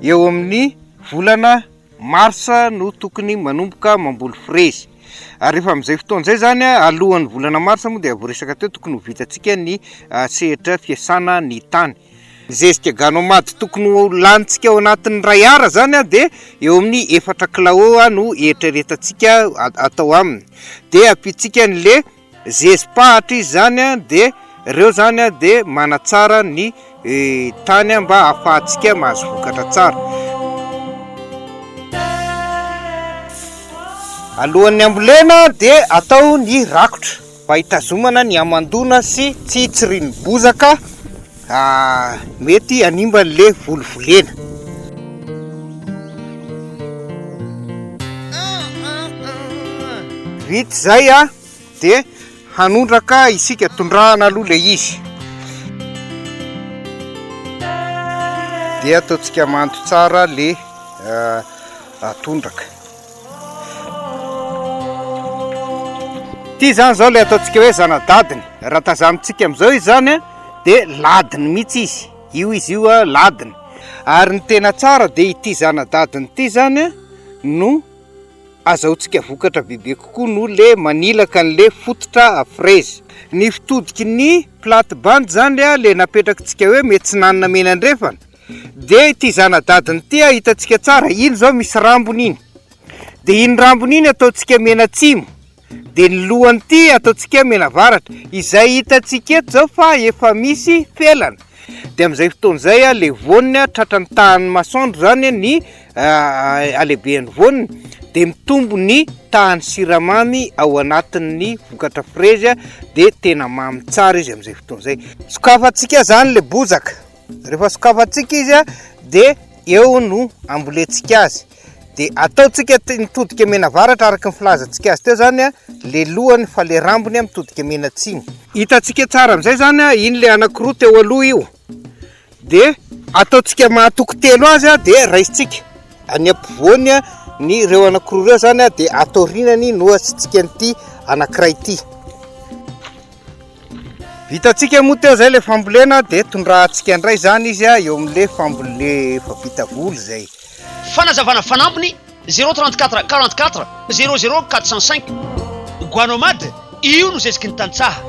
Eo amin'ny volana marsa no tokony manomboka mamboly frezy. Ary rehefa amin'izay fotoana izay izany, alohan'ny volana marsa moa dia voaresaka teo, tokony ho vitantsika ny sehatra fiasana ny tany. Ny zezika Ganomad tokony ho lanintsika ao anatin'ny iray ara izany dia eo amin'ny efatra kilao no eritreretantsika atao aminy. Dia ampiantsika an'le zezi-pahatra izy izany dia ireo izany dia manatsara ny tany mba hahafahantsika mahazo vokatra tsara. Alohan'ny hambolena dia atao ny rakotra mba hitazomana ny hamandoana sy tsy hitsirian'ny bozaka mety hanimba an'le voly volena. Vita izay dia hanondraka isika, tondrahana aloha ilay izy. Dia ataontsika mando tsara le tondraka. Ity izany izao ilay ataontsika hoe zanadadiny. Raha tazanintsika amin'izao izy izany dia ladiny mihitsy izy. Io izy io ladiny. Ary ny tena tsara dia ity zanadadiny ity izany no azahoantsika vokatra bebe kokoa noho le manilaka an'le fototra fraise. Ny fitodiky ny plate bande izany le napetrakitsika hoe miatsinanana mena andrefana dia ity zanadadiny ity hitantsika tsara, iny izao misy rambony iny, dia iny rambony iny ataontsika mena atsimo, Dia ny lohan'ity ataontsika menavaratra, izay hitantsika eto izao fa efa misy felana. Dia amin'izay fotoana izay ilay voany tratran'ny tahan'ny masoandro izany ny halehiben'ny voany, dia mitombo ny tahan'ny siramamy ao anatin'ny vokatra frezy, dia tena mamy tsara izy amin'izay fotoana izay. Sokafantsika izany ilay bozaka, rehefa sokafantsika izy dia eo no ambolentsika azy. Dia ataontsika mitodika menavaratra araka ny filazantsika azy teo zany a, le lohany fa le rambony a mitodika menatsimo. Hitantsika tsara amin'izay zany a, iny le anankiroa teo aloha io. Dia ataontsika mahatoky telo azy a, dia raisintsika any ampovoany a, ny ireo anankiroa ireo zany a, dia ato aorianany no asiantsika an'ity anankiray ity. Vitantsika moa teo zay le fambolena dia tondrahantsika indray zany izy a eo amin'le fambole efa vita voly zay. Fanazavana fanampiny, 0 34 44 00 405. Guanomad, io no zeziky ny tantsaha.